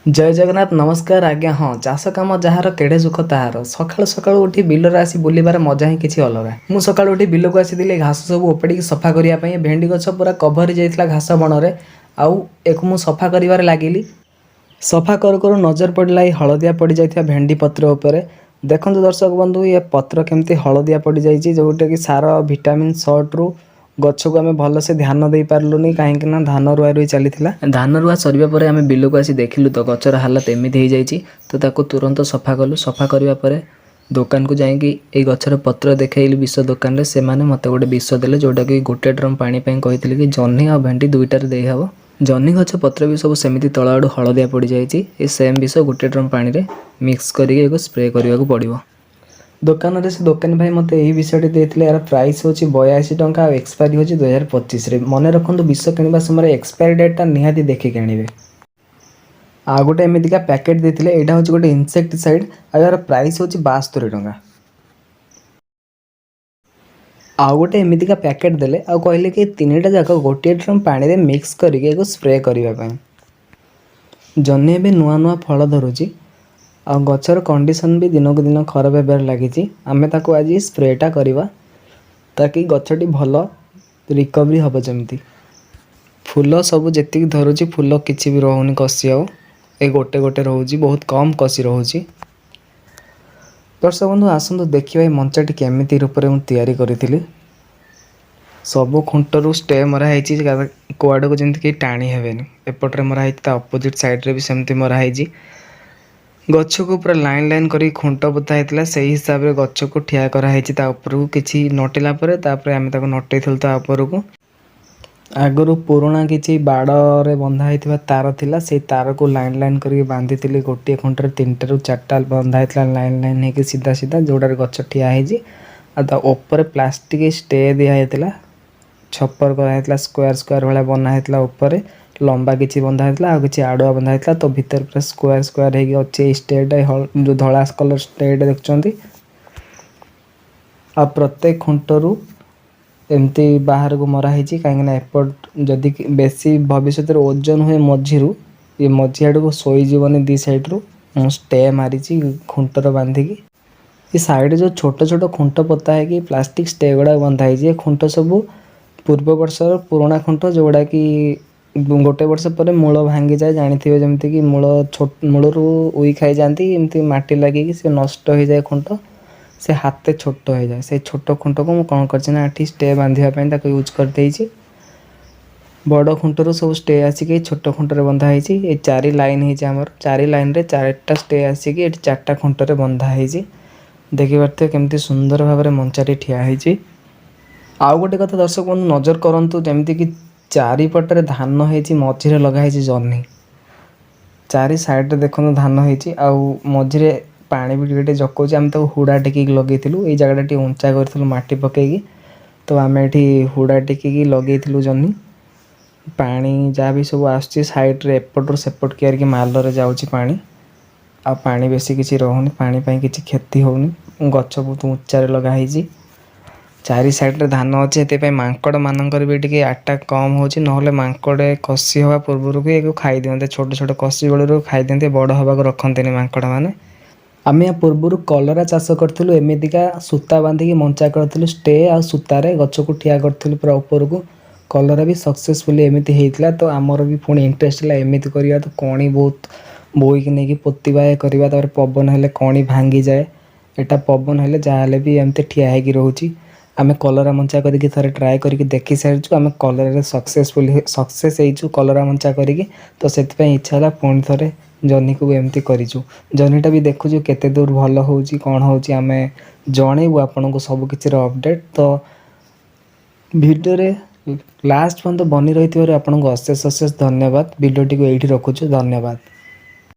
ଜୟ ଜଗନ୍ନାଥ, ନମସ୍କାର ଆଜ୍ଞା। ହଁ, ଚାଷ କାମ ଯାହାର କେଡ଼େ ସୁଖ ତାହାର। ସକାଳୁ ସକାଳୁ ଉଠି ବିଲରେ ଆସି ବୁଲିବାର ମଜା ହିଁ କିଛି ଅଲଗା। ମୁଁ ସକାଳୁ ଉଠି ବିଲକୁ ଆସିଥିଲି ଘାସ ସବୁ ଓପାଡ଼ିକି ସଫା କରିବା ପାଇଁ। ଭେଣ୍ଡି ଗଛ ପୁରା କଭର ହେଇଯାଇଥିଲା ଘାସ ବଣରେ ଆଉ ଏକୁ ମୁଁ ସଫା କରିବାରେ ଲାଗିଲି। ସଫା କରୁ କରୁ ନଜର ପଡ଼ିଲା ଏଇ ହଳଦିଆ ପଡ଼ିଯାଇଥିବା ଭେଣ୍ଡି ପତ୍ର ଉପରେ। ଦେଖନ୍ତୁ ଦର୍ଶକ ବନ୍ଧୁ, ଏ ପତ୍ର କେମିତି ହଳଦିଆ ପଡ଼ିଯାଇଛି, ଯେଉଁଟାକି ସାର ଭିଟାମିନ୍ ସର୍ଟରୁ ଗଛକୁ ଆମେ ଭଲସେ ଧ୍ୟାନ ଦେଇପାରିଲୁନି, କାହିଁକି ନା ଧାନ ରୁଆ ରୁଇ ଚାଲିଥିଲା। ଧାନ ରୁଆ ସରିବା ପରେ ଆମେ ବିଲକୁ ଆସି ଦେଖିଲୁ ତ ଗଛର ହାଲତ ଏମିତି ହେଇଯାଇଛି। ତ ତାକୁ ତୁରନ୍ତ ସଫା କଲୁ। ସଫା କରିବା ପରେ ଦୋକାନକୁ ଯାଇକି ଏଇ ଗଛର ପତ୍ର ଦେଖେଇଲି ବିଷ ଦୋକାନରେ। ସେମାନେ ମୋତେ ଗୋଟେ ବିଷ ଦେଲେ, ଯେଉଁଟାକି ଗୋଟେ ଡ୍ରମ୍ ପାଣି ପାଇଁ କହିଥିଲେ କି ଜହ୍ନି ଆଉ ଭେଣ୍ଡି ଦୁଇଟାରେ ଦେଇହେବ। ଜହ୍ନି ଗଛ ପତ୍ର ବି ସବୁ ସେମିତି ତଳ ଆଡ଼ୁ ହଳଦିଆ ପଡ଼ିଯାଇଛି। ଏ ସେମ୍ ବିଷ ଗୋଟେ ଡ୍ରମ୍ ପାଣିରେ ମିକ୍ସ କରିକି ଏକୁ ସ୍ପ୍ରେ କରିବାକୁ ପଡ଼ିବ। ଦୋକାନରେ ସେ ଦୋକାନୀ ଭାଇ ମୋତେ ଏହି ବିଷୟଟି ଦେଇଥିଲେ। ଏହାର ପ୍ରାଇସ୍ ହେଉଛି 82 ଟଙ୍କା ଆଉ ଏକ୍ସପାୟରି ହେଉଛି 2025ରେ। ମନେ ରଖନ୍ତୁ, ବିଷ କିଣିବା ସମୟରେ ଏକ୍ସପାୟରି ଡେଟ୍ଟା ନିହାତି ଦେଖିକି ଆଣିବେ। ଆଉ ଗୋଟେ ଏମିତିକା ପ୍ୟାକେଟ୍ ଦେଇଥିଲେ। ଏଇଟା ହେଉଛି ଗୋଟେ ଇନସେକ୍ଟିସାଇଡ଼୍ ଆଉ ଏହାର ପ୍ରାଇସ୍ ହେଉଛି 72 ଟଙ୍କା। ଆଉ ଗୋଟେ ଏମିତିକା ପ୍ୟାକେଟ୍ ଦେଲେ ଆଉ କହିଲେ କି ତିନିଟା ଯାକ ଗୋଟିଏ ଡ୍ରମ୍ ପାଣିରେ ମିକ୍ସ କରିକି ଏକୁ ସ୍ପ୍ରେ କରିବା ପାଇଁ। ଜହ୍ନି ଏବେ ନୂଆ ନୂଆ ଫଳ ଧରୁଛି ଆଉ ଗଛର କଣ୍ଡିସନ୍ ବି ଦିନକୁ ଦିନ ଖରାପ ହେବାରେ ଲାଗିଛି। ଆମେ ତାକୁ ଆଜି ସ୍ପ୍ରେଟା କରିବା, ତାକି ଗଛଟି ଭଲ ରିକଭରି ହେବ। ଯେମିତି ଫୁଲ ସବୁ ଯେତିକି ଧରୁଛି, ଫୁଲ କିଛି ବି ରହୁନି କଷି, ଆଉ ଏ ଗୋଟେ ଗୋଟେ ରହୁଛି, ବହୁତ କମ୍ କଷି ରହୁଛି। ଦର୍ଶକ ବନ୍ଧୁ, ଆସନ୍ତୁ ଦେଖିବା ଏ ମଞ୍ଚାଟି କେମିତି ରୂପରେ ମୁଁ ତିଆରି କରିଥିଲି। ସବୁ ଖୁଣ୍ଟରୁ ଷ୍ଟେ ମରା ହେଇଛି, କୁଆଡ଼କୁ ଯେମିତି କେହି ଟାଣି ହେବେନି। ଏପଟରେ ମରା ହେଇଛି, ତା ଅପୋଜିଟ୍ ସାଇଡ଼୍ରେ ବି ସେମିତି ମରା ହେଇଛି। ଗଛକୁ ପୁରା ଲାଇନ୍ ଲାଇନ୍ କରିକି ଖୁଣ୍ଟ ପୋତା ହେଇଥିଲା। ସେଇ ହିସାବରେ ଗଛକୁ ଠିଆ କରାହେଇଛି। ତା ଉପରକୁ କିଛି ନଟିଲା ପରେ ତାପରେ ଆମେ ତାକୁ ନଟେଇଥିଲୁ ତା ଉପରକୁ। ଆଗରୁ ପୁରୁଣା କିଛି ବାଡ଼ରେ ବନ୍ଧା ହେଇଥିବା ତାର ଥିଲା, ସେଇ ତାରକୁ ଲାଇନ୍ ଲାଇନ୍ କରିକି ବାନ୍ଧିଥିଲି। ଗୋଟିଏ ଖୁଣ୍ଟରେ ତିନିଟାରୁ ଚାରିଟା ବନ୍ଧା ହେଇଥିଲା ଲାଇନ୍ ଲାଇନ୍ ହେଇକି ସିଧା ସିଧା, ଯେଉଁଟାରେ ଗଛ ଠିଆ ହେଇଛି। ଆଉ ତା ଉପରେ ପ୍ଲାଷ୍ଟିକ୍ ଷ୍ଟେ ଦିଆ ହେଇଥିଲା, ଛପର କରାହେଇଥିଲା, ସ୍କୋୟାର ସ୍କୋୟାର ଭଳିଆ ବନା ହେଇଥିଲା। ଉପରେ ଲମ୍ବା କିଛି ବନ୍ଧା ହେଇଥିଲା ଆଉ କିଛି ଆଡ଼ୁଆ ବନ୍ଧା ହେଇଥିଲା। ତ ଭିତରେ ପୁରା ସ୍କୋୟାର ସ୍କୋୟାର ହେଇକି ଅଛି ଏଇ ଷ୍ଟେଟା, ଯେଉଁ ଧଳା କଲର୍ ଷ୍ଟେଟା ଦେଖୁଛନ୍ତି। ଆଉ ପ୍ରତ୍ୟେକ ଖୁଣ୍ଟରୁ ଏମିତି ବାହାରକୁ ମରା ହେଇଛି, କାହିଁକିନା ଏପଟ ଯଦି ବେଶୀ ଭବିଷ୍ୟତରେ ଓଜନ ହୁଏ, ମଝିରୁ ଇଏ ମଝି ଆଡ଼କୁ ଶୋଇଯିବନି। ଦୁଇ ସାଇଡ଼ରୁ ମୁଁ ଷ୍ଟେ ମାରିଛି ଖୁଣ୍ଟର ବାନ୍ଧିକି। ଏ ସାଇଡ଼ରେ ଯେଉଁ ଛୋଟ ଛୋଟ ଖୁଣ୍ଟ ପୋତା ହେଇକି ପ୍ଲାଷ୍ଟିକ୍ ଷ୍ଟେ ଗୁଡ଼ାକ ବନ୍ଧା ହେଇଛି, ଏ ଖୁଣ୍ଟ ସବୁ ପୂର୍ବ ବର୍ଷର ପୁରୁଣା ଖୁଣ୍ଟ, ଯେଉଁଗୁଡ଼ାକି ଗୋଟେ ବର୍ଷ ପରେ ମୂଳ ଭାଙ୍ଗିଯାଏ। ଜାଣିଥିବେ, ଯେମିତିକି ମୂଳ ମୂଳରୁ ଉଇ ଖାଇଯାଆନ୍ତି, ଏମିତି ମାଟି ଲାଗିକି ସେ ନଷ୍ଟ ହେଇଯାଏ ଖୁଣ୍ଟ, ସେ ହାତେ ଛୋଟ ହେଇଯାଏ। ସେଇ ଛୋଟ ଖୁଣ୍ଟକୁ ମୁଁ କ'ଣ କରିଛି ନା ଏଠି ଷ୍ଟେ ବାନ୍ଧିବା ପାଇଁ ତାକୁ ୟୁଜ୍ କରିଦେଇଛି। ବଡ଼ ଖୁଣ୍ଟରୁ ସବୁ ଷ୍ଟେ ଆସିକି ଏଇ ଛୋଟ ଖୁଣ୍ଟରେ ବନ୍ଧା ହେଇଛି। ଏ ଚାରି ଲାଇନ୍ ହେଇଛି ଆମର। ଚାରି ଲାଇନ୍ରେ ଚାରିଟା ଷ୍ଟେ ଆସିକି ଏଠି ଚାରିଟା ଖୁଣ୍ଟରେ ବନ୍ଧା ହେଇଛି। ଦେଖିପାରୁଥିବେ କେମିତି ସୁନ୍ଦର ଭାବରେ ମଞ୍ଚାଟି ଠିଆ ହେଇଛି। ଆଉ ଗୋଟେ କଥା ଦର୍ଶକ ବନ୍ଧୁ ନଜର କରନ୍ତୁ, ଯେମିତିକି ଚାରିପଟରେ ଧାନ ହେଇଛି, ମଝିରେ ଲଗା ହେଇଛି ଜହ୍ନି। ଚାରି ସାଇଡ଼ରେ ଦେଖନ୍ତୁ ଧାନ ହେଇଛି ଆଉ ମଝିରେ ପାଣି ବି ଟିକେ ଟିକେ ଜକଉଛି। ଆମେ ତାକୁ ହୁଡ଼ା ଟେକିକି ଲଗେଇଥିଲୁ। ଏଇ ଜାଗାଟା ଟିକେ ଉଞ୍ଚା କରିଥିଲୁ ମାଟି ପକେଇକି। ତ ଆମେ ଏଠି ହୁଡ଼ା ଟେକିକି ଲଗେଇଥିଲୁ ଜହ୍ନି। ପାଣି ଯାହା ବି ସବୁ ଆସୁଛି, ସାଇଡ଼ରେ ଏପଟରୁ ସେପଟ କିଆରିକି ମାଲରେ ଯାଉଛି ପାଣି ଆଉ ପାଣି ବେଶୀ କିଛି ରହୁନି। ପାଣି ପାଇଁ କିଛି କ୍ଷତି ହେଉନି। ଗଛ ବହୁତ ଉଞ୍ଚାରେ ଲଗା ହେଇଛି। ଚାରି ସାଇଡ଼ରେ ଧାନ ଅଛି, ସେଥିପାଇଁ ମାଙ୍କଡ଼ ମାନଙ୍କର ବି ଟିକେ ଆଟାକ୍ କମ୍ ହେଉଛି। ନହେଲେ ମାଙ୍କଡ଼ କଷି ହେବା ପୂର୍ବରୁ ବି ଏକୁ ଖାଇଦିଅନ୍ତେ। ଛୋଟ ଛୋଟ କଷି ବେଳରୁ ଖାଇଦିଅନ୍ତି, ବଡ଼ ହେବାକୁ ରଖନ୍ତିନି ମାଙ୍କଡ଼ ମାନେ। ଆମେ ୟା ପୂର୍ବରୁ କଲରା ଚାଷ କରିଥିଲୁ। ଏମିତିକା ସୂତା ବାନ୍ଧିକି ମଞ୍ଚା କରିଥିଲୁ। ଷ୍ଟେ ଆଉ ସୂତାରେ ଗଛକୁ ଠିଆ କରିଥିଲୁ ପୁରା ଉପରକୁ। କଲରା ବି ସକ୍ସେସଫୁଲି ଏମିତି ହେଇଥିଲା। ତ ଆମର ବି ପୁଣି ଇଣ୍ଟରେଷ୍ଟ ହେଲା ଏମିତି କରିବା। ତ କଣି ବହୁତ ବୋହିକି ନେଇକି ପୋତିବା, ଏ କରିବା। ତାପରେ ପବନ ହେଲେ କଣି ଭାଙ୍ଗିଯାଏ। ଏଇଟା ପବନ ହେଲେ ଯାହା ହେଲେ ବି ଏମିତି ଠିଆ ହେଇକି ରହୁଛି। ଆମେ କଲରା ମଞ୍ଚା କରିକି ଥରେ ଟ୍ରାଏ କରିକି ଦେଖି ସାରିଛୁ। ଆମେ କଲରାରେ ସକ୍ସେସଫୁଲି ସକ୍ସେସ୍ ହେଇଛୁ କଲରା ମଞ୍ଚା କରିକି। ତ ସେଥିପାଇଁ ଇଚ୍ଛା ହେଲା, ପୁଣି ଥରେ ଜହ୍ନିକୁ ବି ଏମିତି କରିଛୁ। ଜହ୍ନିଟା ବି ଦେଖୁଛୁ କେତେ ଦୂର ଭଲ ହେଉଛି, କ'ଣ ହେଉଛି, ଆମେ ଜଣେଇବୁ ଆପଣଙ୍କୁ ସବୁ କିଛିର ଅପଡ଼େଟ୍। ତ ଭିଡ଼ିଓରେ ଲାଷ୍ଟ ପର୍ଯ୍ୟନ୍ତ ବନି ରହିଥିବାରୁ ଆପଣଙ୍କୁ ଅଶେଷ ଅଶେଷ ଧନ୍ୟବାଦ। ଭିଡ଼ିଓଟିକୁ ଏଇଠି ରଖୁଛୁ। ଧନ୍ୟବାଦ।